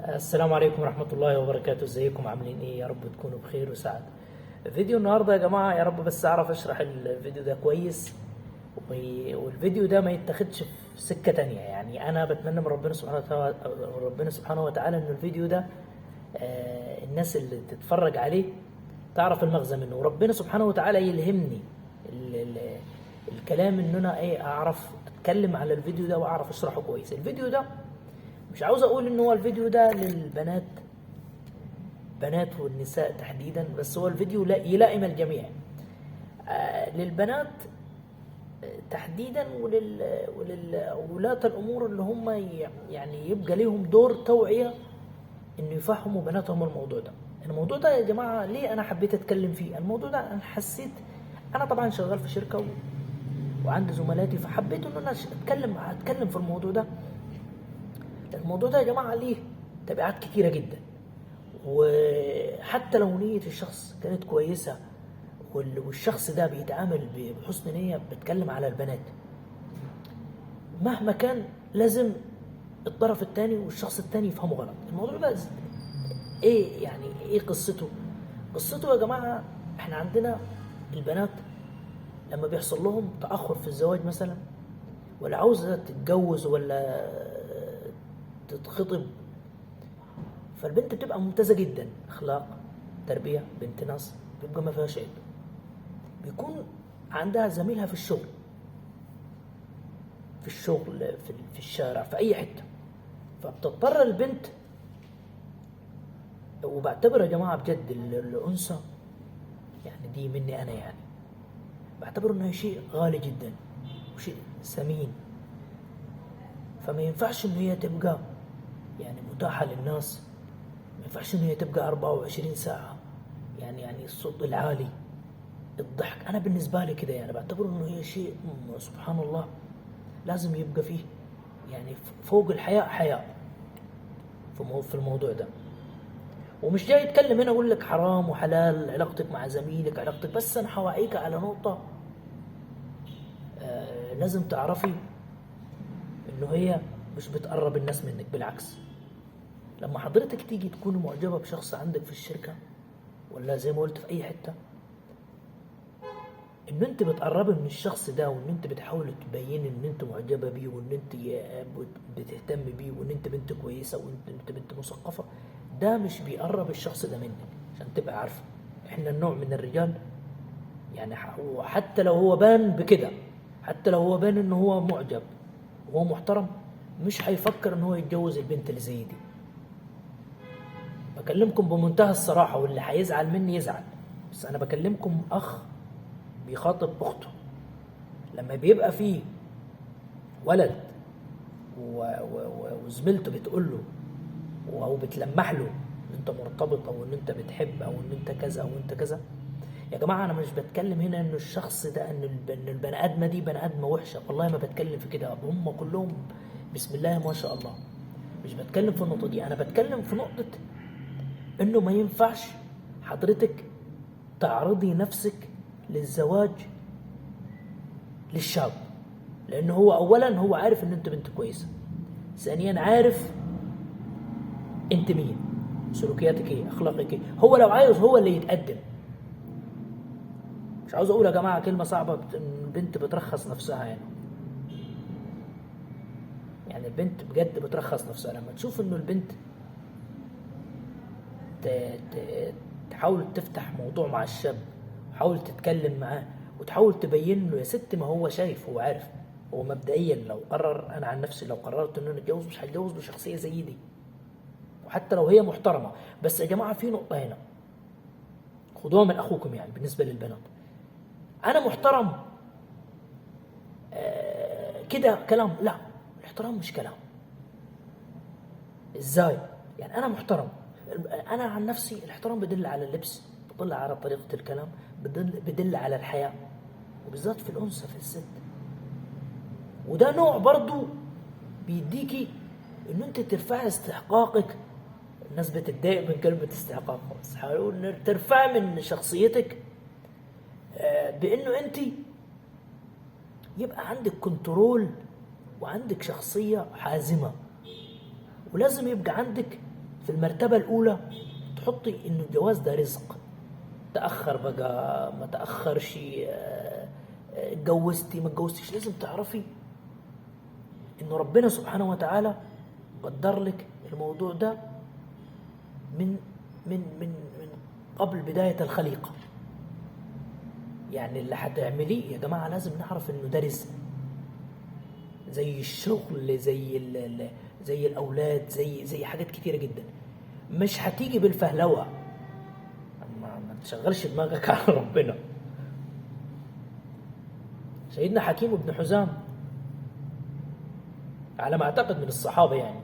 السلام عليكم ورحمة الله وبركاته. ازيكم عاملين ايه؟ يا رب تكونوا بخير وسعادة. فيديو النهاردة يا جماعة، يا رب بس اعرف اشرح الفيديو ده كويس، والفيديو ده ما يتاخدش في سكة تانية. يعني انا بتمنى من ربنا سبحانه وتعالى، ربنا سبحانه وتعالى ان الفيديو ده الناس اللي تتفرج عليه تعرف المغزى منه، وربنا سبحانه وتعالى يلهمني الكلام ان انا ايه اعرف اتكلم على الفيديو ده واعرف اشرحه كويس. الفيديو ده مش عاوز اقول ان هو الفيديو ده للبنات، بنات والنساء تحديدا، بس هو الفيديو لا يلائم الجميع. للبنات تحديدا وللولاة الامور اللي هم يعني يبقى ليهم دور توعية انه يفهموا بناتهم الموضوع ده. الموضوع ده يا جماعة ليه انا حبيت اتكلم فيه؟ الموضوع ده انا حسيت، انا طبعا شغال في شركة وعندي زملاتي، فحبيت ان انا اتكلم في الموضوع ده. الموضوع ده يا جماعة ليه تبعات كتيرة جدا، وحتى لو نية الشخص كانت كويسة والشخص ده بيتعامل بحسن نية، بتكلم على البنات، مهما كان لازم الطرف التاني والشخص التاني يفهمه غلط. الموضوع ده ايه يعني؟ ايه قصته؟ قصته يا جماعة احنا عندنا البنات لما بيحصل لهم تأخر في الزواج مثلا، ولا عاوزة تتجوز ولا تتخطب، فالبنت بتبقى ممتازة جدا، أخلاق، تربية، بنت ناس، بيبقى ما فيهاش عيب. بيكون عندها زميلها في الشغل، في الشارع، في أي حتة، فبتضطر البنت. وبعتبر يا جماعة بجد الأنثى، يعني دي مني أنا، يعني بعتبر إنها شيء غالي جدا وشيء ثمين، فما ينفعش إن هي تبقى يعني متاحة للناس، ما ينفعش إن هي تبقى 24 ساعة، يعني الصوت العالي، الضحك. أنا بالنسبة لي كده يعني بعتبر إنه هي شيء سبحان الله لازم يبقى فيه يعني فوق الحياء حياء في الموضوع ده. ومش جاي اتكلم هنا اقول لك حرام وحلال علاقتك مع زميلك، علاقتك، بس انا حوعيك على نقطة لازم تعرفي انه هي مش بتقرب الناس منك، بالعكس. لما حضرتك تيجي تكون معجبة بشخص عندك في الشركة ولا زي ما قلت في اي حتة، ان انت بتقربي من الشخص ده، وان انت بتحاولي تبيني ان انت معجبة بيه، وان انت بتهتم بيه، وان انت بنت كويسة، وان انت بنت مثقفة، ده مش بيقرب الشخص ده منك. عشان تبقى عارفة احنا النوع من الرجال يعني حتى لو هو بان بكده، حتى لو هو بان ان هو معجب وهو محترم، مش هيفكر ان هو يتجوز البنت اللي زي دي. بكلمكم بمنتهى الصراحة، واللي هيزعل مني يزعل، بس انا بكلمكم اخ بيخاطب اخته. لما بيبقى فيه ولد وزميلته بتقول له او بتلمح له ان انت مرتبط او ان انت بتحب او ان انت كذا او انت كذا، يا جماعة انا مش بتكلم هنا ان الشخص ده، ان البني ادمه دي بني ادمه وحشة، والله ما بتكلم في كده، هم كلهم بسم الله ما شاء الله، مش بتكلم في النقطة دي. انا بتكلم في نقطة انه ما ينفعش حضرتك تعرضي نفسك للزواج للشاب، لانه هو اولا هو عارف ان انت بنت كويسة، ثانيا عارف انت مين، سلوكياتك ايه، اخلاقك ايه، هو لو عايز هو اللي يتقدم. مش عاوز اقول يا جماعة كلمة صعبة، البنت بترخص نفسها، يعني البنت بجد بترخص نفسها لما تشوف انه البنت تحاول تفتح موضوع مع الشاب، وتحاول تتكلم معاه، وتحاول تبين له يا ست ما هو شايف، هو عارف. هو مبدئيا لو قرر، انا عن نفسي لو قررت ان انا اتجوز مش هتجوز بشخصية زي دي، وحتى لو هي محترمه. بس يا جماعة في نقطة هنا خدوها من اخوكم، يعني بالنسبة للبنات، انا محترم كده كلام، لا، الاحترام مش كلام. ازاي يعني انا محترم؟ انا عن نفسي الاحترام بدل على اللبس، بدل على طريقه الكلام، بدل على الحياة، وبالذات في الانثى في الست. وده نوع برضو بيديكي ان انت ترفعي استحقاقك. الناس بتتضايق من كلمة استحقاق، بس حاول ان ترفعي من شخصيتك بانه انت يبقى عندك كنترول وعندك شخصية حازمة، ولازم يبقى عندك في المرتبة الاولى تحطي انه الجواز ده رزق، تاخر بقى ما تاخرش، اتجوزتي ما اتجوزتيش، لازم تعرفي انه ربنا سبحانه وتعالى قدر لك الموضوع ده من من من من قبل بداية الخليقة. يعني اللي هتعمليه يا جماعة لازم نعرف انه ده رزق، زي الشغل، زي الاولاد، زي حاجات كتيرة جدا. مش هتيجي بالفهلوة، ما تشغلش دماغك على ربنا. سيدنا حكيم بن حزام على ما اعتقد من الصحابة يعني،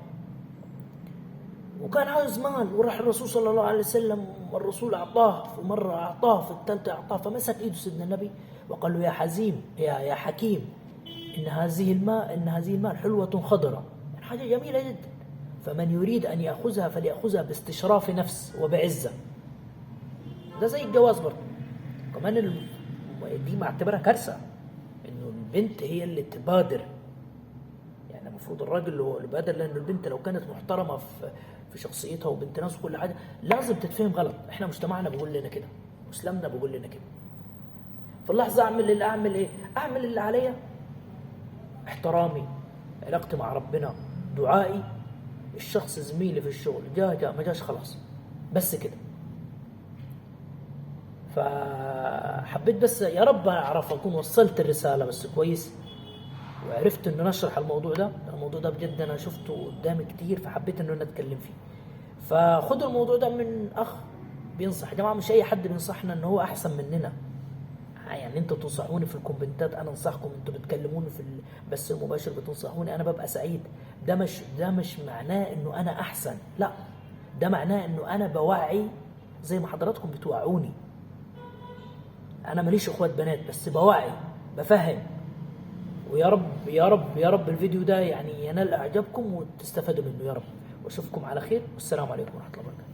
وكان عاوز مال، وراح الرسول صلى الله عليه وسلم والرسول اعطاه، في مرة اعطاه، في الثالثة اعطاه، فمسك ايده سيدنا النبي وقال له يا حزيم، يا حكيم، ان هذه المال حلوة خضراء، يعني حاجة جميلة جدا، فمن يريد ان ياخذها فليأخذها باستشراف نفس وبعزة. ده زي الجواز برضه كمان، دي معتبرها كارثة انه البنت هي اللي تبادر، يعني المفروض الراجل هو اللي بادر، لأن البنت لو كانت محترمة في شخصيتها وبنت ناس وكل حاجة لازم تتفهم غلط. احنا مجتمعنا بيقول لنا كده، اسلامنا بيقول لنا كده. في اللحظة اعمل اللي اعمل ايه؟ اعمل اللي عليا، احترامي، علاقتي مع ربنا، دعائي، الشخص زميلي في الشغل جا ما جاش خلاص، بس كده. فحبيت بس يا رب اعرف اكون وصلت الرسالة بس كويس، وعرفت انه نشرح الموضوع ده. الموضوع ده بجد انا شفته قدامي كتير، فحبيت انه انا اتكلم فيه. فخدوا الموضوع ده من اخ بينصح. يا جماعة مش اي حد بينصحنا ان هو احسن مننا، يعني انتوا تنصحوني في الكومنتات انا انصحكم، انتوا بتكلموني في بس المباشر بتنصحوني، انا ببقى سعيد. ده مش معناه انه انا احسن، لا، ده معناه انه انا بوعي زي ما حضراتكم بتوعوني. انا ماليش اخوات بنات، بس بوعي، بفهم. ويا رب يا رب يا رب الفيديو ده يعني ينال اعجابكم وتستفادوا منه يا رب. واشوفكم على خير، والسلام عليكم ورحمة الله وبركاته.